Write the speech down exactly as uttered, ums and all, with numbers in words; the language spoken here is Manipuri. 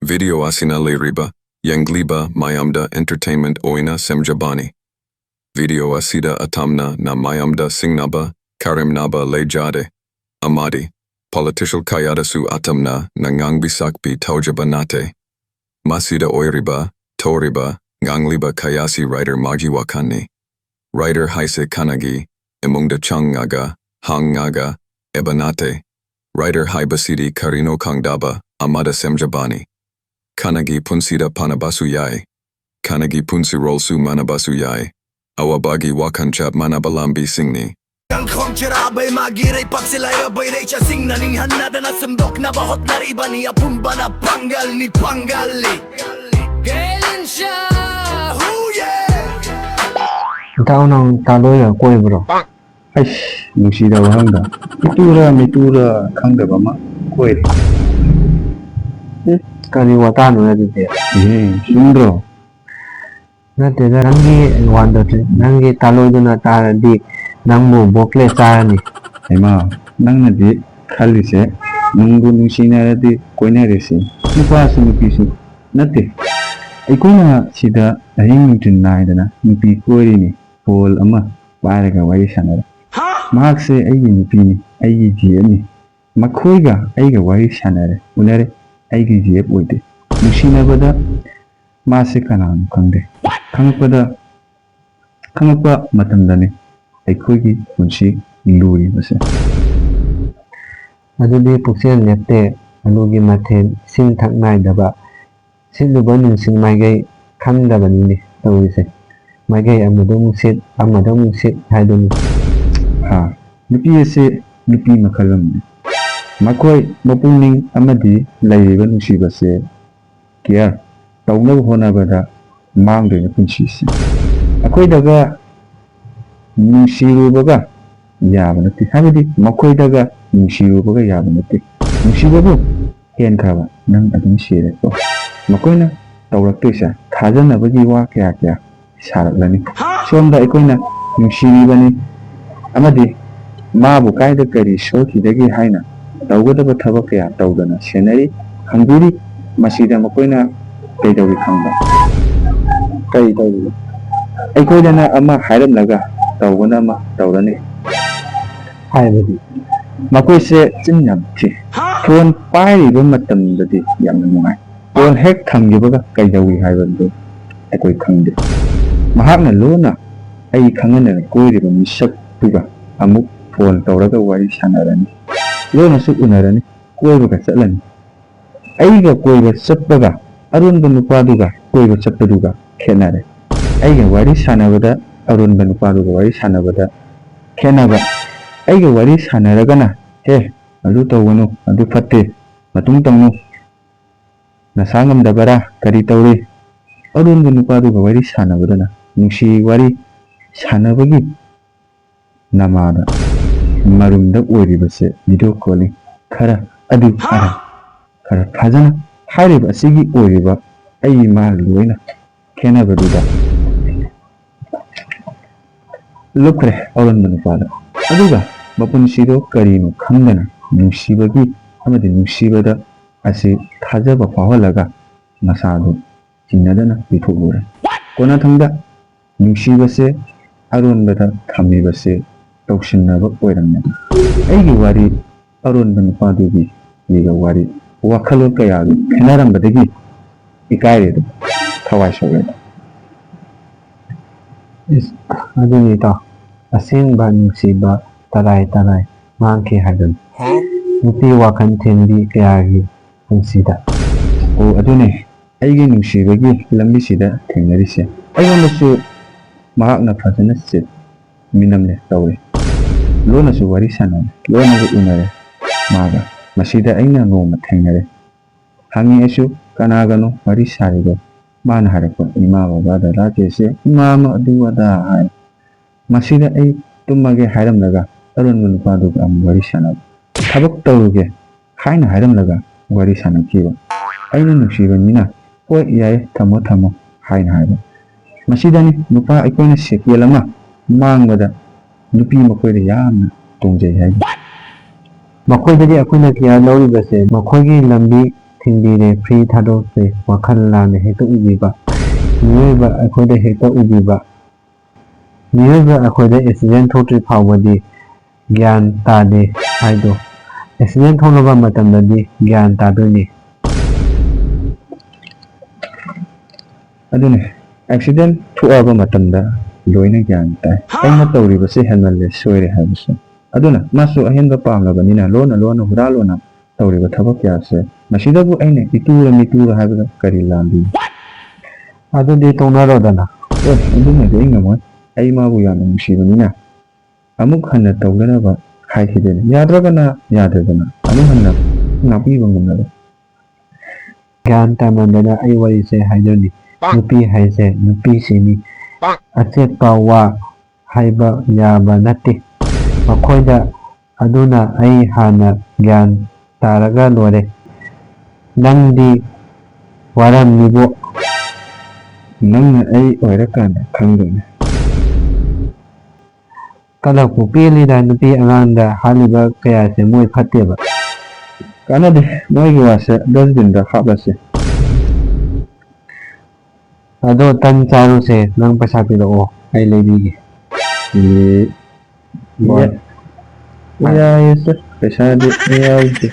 Video ꯑꯁꯤꯅ ꯂꯩꯔꯤꯕ ꯌꯦꯡꯂꯤꯕ ꯃꯌꯥꯝꯗ entertainment ꯑꯣꯏꯅ ꯁꯦꯝꯖꯕꯅꯤ꯫ Video ꯑꯁꯤꯗ ꯑꯇꯝꯅ ꯅ ꯃꯌꯥꯝꯗ ꯁꯤꯡꯅꯕ, ꯀꯔꯦꯝꯅꯕ ꯂꯩꯖꯗꯦ꯫ ꯑꯃꯗꯤ political ꯀꯌꯥꯗꯁꯨ ꯑꯇꯝꯅ ꯅ ꯉꯥꯡꯕꯤ ꯁꯛꯄꯤ ꯇꯧꯖꯕ ꯅꯠꯇꯦ꯫ ꯃꯁꯤꯗ ꯑꯣꯏꯔꯤꯕ, ꯊꯣꯛꯔꯤꯕ, ꯉꯥꯡꯂꯤꯕ ꯀꯌꯥꯁꯤ writer ꯃꯥꯒꯤ ꯋꯥꯈꯜꯅꯤ꯫ Writer ꯍꯥꯏꯁꯦ ꯈꯥꯅꯒꯤ ꯏꯃꯨꯡꯗ ꯆꯪꯉꯒ, ꯍꯪꯉꯒ, ꯏꯕ ꯅꯠꯇꯦ꯫ Writer ꯍꯥꯏꯕꯁꯤꯗꯤ ꯀꯔꯤꯅꯣ ꯈꯪꯗꯕ ꯑꯃꯗ ꯁꯦꯝꯖꯕꯅꯤ꯫ ꯈꯥꯅꯒꯤ ꯄꯨꯟꯁꯤꯗ ꯐꯥꯅꯕꯁꯨ ꯌꯥꯏ꯫ ꯈꯥꯅꯒꯤ ꯄꯨꯟꯁꯤꯔꯣꯜꯁꯨ ꯃꯥꯟꯅꯕꯁꯨ ꯌꯥꯏ꯫ ꯑꯋꯥꯕꯒꯤ ꯋꯥꯈꯜ ꯆꯞ ꯃꯥꯟꯅꯕ ꯂꯝꯕꯤꯁꯤꯡꯅꯤ꯫ ꯀꯪꯈꯣꯡ ꯆꯔꯥꯕꯩ ꯃꯥꯒꯤ ꯂꯩꯄꯥꯛꯁꯤ ꯂꯥꯏꯔꯕꯩ ꯂꯩꯆꯠꯁꯤꯡꯅ ꯅꯤꯡꯍꯟꯅꯗꯅ ꯁꯦꯝꯗꯣꯛꯅꯕ ꯍꯣꯠꯅꯔꯤꯕꯅꯤ꯫ ꯑꯄꯨꯝꯕꯅ ꯄꯥꯡꯒꯜꯅꯤ, ꯄꯥꯡꯒꯜꯅꯤ꯫ ꯒꯦꯂꯤꯟꯁꯥ, ꯍꯨꯌꯦ! ꯏꯇꯥꯎ, ꯅꯪ ꯇꯥꯂꯣꯏꯒ ꯀꯣꯏꯕ꯭ꯔꯣ? ꯑꯩꯁ, ꯅꯨꯡꯁꯤꯗꯕ ꯈꯪꯗ, ꯏꯇꯨꯔ ꯃꯤꯇꯨꯔ ꯈꯪꯗꯕ ꯑꯃ ꯀꯣꯏꯔꯦ꯫ ꯎꯝ, ꯀꯔꯤ ꯋꯥꯇꯥꯅꯣ ꯑꯗꯨꯗꯤ? ꯏꯍꯦ, ꯆꯨꯝꯗ꯭ꯔꯣ? ꯅꯠꯇꯦꯗ, ꯅꯪꯒꯤ ꯋꯥꯟꯗꯣ, ꯅꯪꯒꯤ ꯇꯥꯂꯣꯏꯗꯨꯅ ꯇꯥꯔꯗꯤ ꯅꯪꯕꯨ ꯕꯣꯀ꯭ꯂꯦ ꯆꯥꯔꯅꯤ꯫ ꯍꯩꯃꯥ, ꯅꯪꯅꯗꯤ ꯈꯜꯂꯤꯁꯦ ꯅꯨꯡꯕꯨ ꯅꯨꯡꯁꯤꯅꯔꯗꯤ ꯀꯣꯏꯅꯔꯦꯁꯤ꯫ ꯅꯨꯄꯥꯁꯨ ꯅꯨꯄꯤꯁꯨ ꯅꯠꯇꯦ꯫ ꯑꯩꯈꯣꯏꯅ ꯁꯤꯗ ꯑꯍꯤꯡ ꯅꯨꯡꯊꯤꯜ ꯅꯥꯏꯗꯅ ꯅꯨꯄꯤ ꯀꯣꯏꯔꯤꯅꯤ꯫ ꯐꯣꯜ ꯑꯃ ꯄꯥꯏꯔꯒ ꯋꯥꯔꯤ ꯁꯥꯟꯅꯔꯦ꯫ ꯃꯍꯥꯛꯁꯦ ꯑꯩꯒꯤ ꯅꯨꯄꯤꯅꯤ, ꯑꯩꯒꯤ ꯖꯤ ꯑꯦꯐꯅꯤ꯫ ꯃꯈꯣꯏꯒ ꯑꯩꯒ ꯋꯥꯔꯤ ꯁꯥꯟꯅꯔꯦ, ꯎꯅꯔꯦ, ꯑꯩꯒꯤ ꯖꯤ ꯑꯦꯐ ꯑꯣꯏꯗꯦ꯫ ꯅꯨꯡꯁꯤꯅꯕꯗ ꯃꯥꯁꯦ ꯀꯅꯥꯅꯣ ꯈꯪꯗꯦ꯫ ꯈꯪꯉꯛꯄꯗ, ꯈꯪꯉꯛꯄ ꯃꯇꯝꯗꯅꯤ ꯑꯩꯈꯣꯏꯒꯤ ꯄꯨꯟꯁꯤ ꯂꯨꯔꯤꯕꯁꯦ꯫ ꯑꯗꯨꯗꯤ ꯄꯨꯛꯆꯦꯜ ꯂꯦꯞꯇꯦ, ꯑꯂꯨꯒꯤ ꯃꯊꯦꯜ, ꯏꯁꯤꯡ ꯊꯛ ꯅꯥꯏꯗꯕ, ꯁꯤꯠꯂꯨꯕ ꯅꯨꯡꯁꯤꯠ ꯃꯥꯏꯀꯩ ꯈꯪꯗꯕꯅꯤꯅꯦ ꯇꯧꯔꯤꯁꯦ꯫ ꯃꯥꯏꯀꯩ ꯑꯃꯗ ꯑꯃꯨꯛ ꯁꯤꯠ, ꯑꯃꯗ ꯑꯃꯨꯛ ꯁꯤꯠ ꯍꯥꯏꯗꯨꯅꯤ꯫ ꯍꯥ, ꯅꯨꯄꯤ ꯑꯁꯤ ꯅꯨꯄꯤ ꯃꯈꯜ ꯑꯃꯅꯤ꯫ ꯃꯈꯣꯏ ꯃꯄꯨꯛꯅꯤꯡ ꯑꯃꯗꯤ ꯂꯩꯔꯤꯕ ꯅꯨꯡꯁꯤꯕꯁꯦ ꯀꯤꯌꯔ ꯇꯧꯅꯕ ꯍꯣꯠꯅꯕꯗ ꯃꯥꯡꯗꯣꯏꯅꯤ ꯄꯨꯟꯁꯤꯁꯤ꯫ ꯑꯩꯈꯣꯏꯗꯒ ꯅꯨꯡꯁꯤꯔꯨꯕꯒ ꯌꯥꯕ ꯅꯠꯇꯦ, ꯍꯥꯏꯕꯗꯤ ꯃꯈꯣꯏꯗꯒ ꯅꯨꯡꯁꯤꯔꯨꯕꯒ ꯌꯥꯕ ꯅꯠꯇꯦ꯫ ꯅꯨꯡꯁꯤꯕꯕꯨ ꯍꯦꯟꯈ꯭ꯔꯕ ꯅꯪ ꯑꯗꯨꯝ ꯁꯤꯔꯦꯀꯣ꯫ ꯃꯈꯣꯏꯅ ꯇꯧꯔꯛꯇꯣꯏꯁꯦ ꯊꯥꯖꯅꯕꯒꯤ ꯋꯥ ꯀꯌꯥ ꯀꯌꯥ ꯁꯥꯔꯛꯂꯅꯤ꯫ ꯁꯣꯝꯗ ꯑꯩꯈꯣꯏꯅ ꯅꯨꯡꯁꯤꯔꯤꯕꯅꯤ ꯑꯃꯗꯤ ꯃꯥꯕꯨ ꯀꯥꯏꯗ ꯀꯔꯤ ꯁꯣꯏꯈꯤꯗꯒꯦ ꯍꯥꯏꯅ ꯇꯧꯒꯗꯕ ꯊꯕꯛ ꯀꯌꯥ ꯇꯧꯗꯅ ꯁꯦꯟꯅꯔꯤ, ꯍꯪꯕꯤꯔꯤ꯫ ꯃꯁꯤꯗ ꯃꯈꯣꯏꯅ ꯀꯩꯗꯧꯔꯤ ꯈꯪꯕ꯭ꯔꯥ? ꯀꯩ ꯇꯧꯔꯤꯅꯣ? ꯑꯩꯈꯣꯏꯗꯅ ꯑꯃ ꯍꯥꯏꯔꯝꯂꯒ ꯇꯧꯕꯅ ꯑꯃ ꯇꯧꯔꯅꯤ꯫ ꯍꯥꯏꯕꯗꯤ? ꯃꯈꯣꯏꯁꯦ ꯆꯤꯟ ꯌꯥꯝ ꯊꯤ꯫ ꯐꯣꯟ ꯄꯥꯏꯔꯤꯕ ꯃꯇꯝꯗꯗꯤ ꯌꯥꯝꯅ ꯅꯨꯡꯉꯥꯏ꯫ ꯐꯣꯟ ꯍꯦꯛ ꯊꯝꯈꯤꯕꯒ ꯀꯩꯗꯧꯏ ꯍꯥꯏꯕꯗꯨ ꯑꯩꯈꯣꯏ ꯈꯪꯗꯦ꯫ ꯃꯍꯥꯛꯅ ꯂꯣꯟꯅ ꯑꯩ ꯈꯪꯍꯟꯗꯅ ꯀꯣꯏꯔꯤꯕ ꯃꯤꯁꯛꯇꯨꯒ ꯑꯃꯨꯛ ꯐꯣꯟ ꯇꯧꯔꯒ ꯋꯥꯔꯤ ꯁꯥꯟꯅꯔꯅꯤ꯫ ꯂꯣꯟꯅꯁꯨ ꯎꯅꯔꯅꯤ, ꯀꯣꯏꯕꯒ ꯆꯠꯂꯅꯤ꯫ ꯑꯩꯒ ꯀꯣꯏꯕ ꯆꯠꯄꯒ ꯑꯔꯣꯟꯕ ꯅꯨꯄꯥꯗꯨꯒ ꯀꯣꯏꯕ ꯆꯠꯄꯗꯨꯒ ꯈꯦꯠꯅꯔꯦ꯫ ꯑꯩꯒ ꯋꯥꯔꯤ ꯁꯥꯟꯅꯕꯗ ꯑꯔꯣꯟꯕ ꯅꯨꯄꯥꯗꯨꯒ ꯋꯥꯔꯤ ꯁꯥꯟꯅꯕꯗ ꯈꯦꯠꯅꯕ꯫ ꯑꯩꯒ ꯋꯥꯔꯤ ꯁꯥꯟꯅꯔꯒꯅ "ꯍꯦ, ꯑꯗꯨ ꯇꯧꯒꯅꯨ, ꯑꯗꯨ ꯐꯠꯇꯦ, ꯃꯇꯨꯡ ꯇꯧꯅꯨ, ꯅꯁꯥ ꯉꯝꯗꯕꯔꯥ, ꯀꯔꯤ ꯇꯧꯔꯤ?" ꯑꯔꯣꯟꯕ ꯅꯨꯄꯥꯗꯨꯒ ꯋꯥꯔꯤ ꯁꯥꯟꯅꯕꯗꯅ ꯅꯨꯡꯁꯤ ꯋꯥꯔꯤ ꯁꯥꯟꯅꯕꯒꯤ ꯅꯃꯥꯗ ꯃꯔꯨꯝꯗ ꯑꯣꯏꯔꯤꯕꯁꯦ video calling ꯈꯔ ꯑꯗꯨ ꯑꯔꯥ ꯈꯔ ꯐꯖꯅ ꯍꯥꯏꯔꯤꯕ ꯑꯁꯤꯒꯤ ꯑꯣꯏꯔꯤꯕ ꯑꯩ ꯃꯥ ꯂꯣꯏꯅ ꯈꯦꯠꯅꯕꯗꯨꯗ ꯂꯨꯞꯈ꯭ꯔꯦ ꯑꯔꯣꯟꯕ ꯅꯨꯄꯥꯗ꯫ ꯑꯗꯨꯒ ꯃꯄꯨꯟꯁꯤꯗꯣ ꯀꯔꯤꯅꯣ ꯈꯪꯗꯅ ꯅꯨꯡꯁꯤꯕꯒꯤ ꯑꯃꯗꯤ ꯅꯨꯡꯁꯤꯕꯗ ꯑꯁꯤ ꯊꯥꯖꯕ ꯐꯥꯎꯍꯜꯂꯒ ꯃꯁꯥꯗꯨ ꯆꯤꯡꯅꯗꯅ ꯄꯤꯊꯣꯛꯂꯨꯔꯦ꯫ ꯀꯣꯟꯅꯊꯪꯗ ꯅꯨꯡꯁꯤꯕꯁꯦ ꯑꯔꯣꯟꯕꯗ ꯊꯝꯃꯤꯕꯁꯦ ꯇꯧꯁꯤꯟꯅꯕ ꯑꯣꯏꯔꯝꯃꯦ꯫ ꯑꯩꯒꯤ ꯋꯥꯔꯤ ꯑꯔꯣꯟꯕ ꯅꯨꯄꯥꯗꯨꯒꯤ ꯂꯤꯒ ꯋꯥꯔꯤ ꯋꯥꯈꯜꯂꯣꯟ ꯀꯌꯥꯒꯤ ꯈꯦꯠꯅꯔꯝꯕꯗꯒꯤ ꯏꯀꯥꯏꯔꯦꯗ, ꯊꯋꯥꯏ ꯁꯣꯛꯂꯦꯗ꯫ ꯏꯁ, ꯑꯗꯨꯅꯤ ꯏꯇꯥꯎ, ꯑꯁꯦꯡꯕ ꯅꯨꯡꯁꯤꯕ ꯇꯔꯥꯏ ꯇꯔꯥꯏ ꯃꯥꯡꯈꯤ ꯍꯥꯏꯕꯅꯤ꯫ ꯅꯨꯄꯤ ꯋꯥꯈꯜ ꯊꯦꯝꯕꯤ ꯀꯌꯥꯒꯤ ꯄꯨꯟꯁꯤꯗ꯫ ꯑꯣ, ꯑꯗꯨꯅꯦ ꯑꯩꯒꯤ ꯅꯨꯡꯁꯤꯕꯒꯤ ꯂꯝꯕꯤꯁꯤꯗ ꯊꯦꯡꯅꯔꯤꯁꯦ꯫ ꯑꯩꯉꯣꯟꯗꯁꯨ ꯃꯍꯥꯛꯅ ꯐꯖꯅ ꯆꯦꯠ ꯃꯤꯅꯝꯂꯦ ꯇꯧꯔꯦ꯫ ꯂꯣꯟꯅꯁꯨ ꯋꯥꯔꯤ ꯁꯥꯟꯅꯔꯦ, ꯂꯣꯟꯅꯁꯨ ꯎꯅꯔꯦ ꯃꯥꯒ꯫ ꯃꯁꯤꯗ ꯑꯩꯅ ꯅꯣꯡꯃ ꯊꯦꯡꯅꯔꯦ꯫ ꯍꯪꯉꯤ ꯑꯩꯁꯨ, "ꯀꯅꯥꯒꯅꯣ ꯋꯥꯔꯤ ꯁꯥꯔꯤꯗꯣ?" ꯃꯥꯅ ꯍꯥꯏꯔꯛꯄ, "ꯏꯃꯥ, ꯕꯕꯥ, ꯗꯗꯥ, ꯆꯦꯆꯦ, ꯏꯃꯥ ꯑꯃ, ꯑꯗꯨ ꯑꯗꯥ" ꯍꯥꯏ꯫ ꯃꯁꯤꯗ ꯑꯩ ꯇꯨꯝꯃꯒꯦ ꯍꯥꯏꯔꯝꯂꯒ ꯑꯔꯣꯟꯕ ꯅꯨꯄꯥꯗꯨꯒ ꯑꯃꯨꯛ ꯋꯥꯔꯤ ꯁꯥꯟꯅꯕ꯫ "ꯊꯕꯛ ꯇꯧꯔꯨꯒꯦ" ꯍꯥꯏꯅ ꯍꯥꯏꯔꯝꯂꯒ ꯋꯥꯔꯤ ꯁꯥꯟꯅꯈꯤꯕ꯫ ꯑꯩꯅ ꯅꯨꯡꯁꯤꯕ ꯃꯤꯅ, "ꯍꯣꯏ, ꯌꯥꯏ, ꯊꯝꯃꯣ, ꯊꯝꯃꯣ" ꯍꯥꯏꯅ ꯍꯥꯏꯕ꯫ ꯃꯁꯤꯗꯅꯤ ꯅꯨꯄꯥ ꯑꯩꯈꯣꯏꯅ ꯁꯦꯀꯦꯟ ꯑꯃ ꯃꯥꯡꯕꯗ ꯅꯨꯄꯤ ꯃꯈꯣꯏꯗ ꯌꯥꯝꯅ ꯇꯣꯡꯖꯩ ꯍꯥꯏ꯫ ꯃꯈꯣꯏꯗꯗꯤ ꯑꯩꯈꯣꯏꯅ care ꯂꯧꯔꯤꯕꯁꯦ ꯃꯈꯣꯏꯒꯤ ꯂꯝꯕꯤ ꯊꯤꯡꯕꯤꯔꯦ, free ꯊꯥꯗꯣꯛꯇꯦ, ꯋꯥꯈꯜ ꯂꯥꯟꯅ ꯍꯦꯛꯇ ꯎꯕꯤꯕ, ꯃꯤꯑꯣꯏꯕ ꯑꯩꯈꯣꯏꯗ ꯍꯦꯛꯇ ꯎꯕꯤꯕ꯫ ꯃꯤꯑꯣꯏꯕ ꯑꯩꯈꯣꯏꯗ accident ꯊꯣꯛꯇ꯭ꯔꯤ ꯐꯥꯎꯕꯗꯤ ꯒ꯭ꯌꯥꯟ ꯇꯥꯗꯦ ꯍꯥꯏꯗꯣ꯫ Accident ꯊꯣꯛꯂꯕ ꯃꯇꯝꯗꯗꯤ ꯒ꯭ꯌꯥꯟ ꯇꯥꯗꯣꯏꯅꯤ꯫ ꯑꯗꯨꯅꯤ, accident ꯊꯣꯛꯑꯕ ꯃꯇꯝꯗ ꯂꯣꯏꯅ ꯒ꯭ꯌꯥꯟ ꯇꯥꯏ꯫ ꯑꯩꯅ ꯇꯧꯔꯤꯕꯁꯤ ꯍꯦꯟꯃꯜꯂꯦ, ꯁꯣꯏꯔꯦ ꯍꯥꯏꯕꯁꯦ꯫ ꯑꯗꯨꯅ ꯃꯥꯁꯨ ꯑꯍꯦꯟꯕ ꯄꯥꯝꯂꯕꯅꯤꯅ ꯂꯣꯟꯅ ꯂꯣꯟꯅ ꯍꯨꯔꯥꯜꯂꯣꯅ ꯇꯧꯔꯤꯕ ꯊꯕꯛ ꯀꯌꯥꯁꯦ ꯃꯁꯤꯗꯕꯨ ꯑꯩꯅ ꯏꯇꯨꯔ ꯃꯤꯇꯨꯔ ꯍꯥꯏꯕꯗ ꯀꯔꯤ ꯂꯥꯜꯂꯤ? ꯑꯗꯨꯗꯤ ꯇꯣꯛꯅꯔꯣꯗꯅ꯫ ꯑꯦ, ꯑꯗꯨꯃꯗꯤ ꯑꯩ ꯉꯝꯃꯣꯏ꯫ ꯑꯩ ꯃꯥꯕꯨ ꯌꯥꯝꯅ ꯅꯨꯡꯁꯤꯕꯅꯤꯅ ꯑꯃꯨꯛ ꯍꯟꯅ ꯇꯧꯗꯅꯕ ꯍꯥꯏꯈꯤꯗꯣꯏꯅꯤ꯫ ꯌꯥꯗ꯭ꯔꯒꯅ ꯌꯥꯗ꯭ꯔꯦꯗꯅ, ꯑꯃꯨꯛ ꯍꯟꯅ ꯉꯥꯛꯄꯤꯕ ꯉꯝꯂꯔꯣꯏ꯫ ꯒ꯭ꯌꯥꯟ ꯇꯥꯃꯟꯗꯅ ꯑꯩ ꯋꯥꯔꯤꯁꯦ ꯍꯥꯏꯖꯅꯤ꯫ ꯅꯨꯄꯤ ꯍꯥꯏꯁꯦ ꯅꯨꯄꯤꯁꯤꯅꯤ꯫ ꯑꯆꯦꯠꯄ ꯋꯥ ꯍꯥꯏꯕ ꯌꯥꯕ ꯅꯠꯇꯦ ꯃꯈꯣꯏꯗ꯫ ꯑꯗꯨꯅ ꯑꯩ ꯍꯥꯟꯅ ꯒ꯭ꯌꯥꯟ ꯇꯥꯔꯒ ꯂꯣꯏꯔꯦ꯫ ꯅꯪꯗꯤ ꯋꯥꯔꯝꯅꯤꯕꯣ꯫ ꯅꯪꯅ ꯑꯩ ꯑꯣꯏꯔꯀꯥꯟꯗ ꯈꯪꯗꯣꯏꯅꯦ꯫ ꯀꯂꯛꯄꯨ ꯄꯦꯜꯂꯤꯗ, ꯅꯨꯄꯤ ꯑꯉꯥꯡꯗ ꯍꯥꯠꯂꯤꯕ ꯀꯌꯥꯁꯦ ꯃꯣꯏ ꯐꯠꯇꯦꯕ꯫ ꯀꯥꯟꯅꯗꯦ, ꯃꯣꯏꯒꯤ ꯋꯥꯁꯦ dustbin ꯗ ꯍꯥꯞꯂꯁꯤ꯫ ꯑꯗꯣ ꯇꯟ ꯆꯥꯔꯨꯁꯦ, ꯅꯪ ꯄꯩꯁꯥ ꯄꯤꯔꯛꯑꯣ, ꯑꯩ ꯂꯩꯕꯤꯒꯦ꯫ ꯌꯦ-, ꯌꯥꯏꯌꯦ ꯁꯦ, ꯄꯩꯁꯥꯗꯤ ꯌꯥꯎꯗꯦ꯫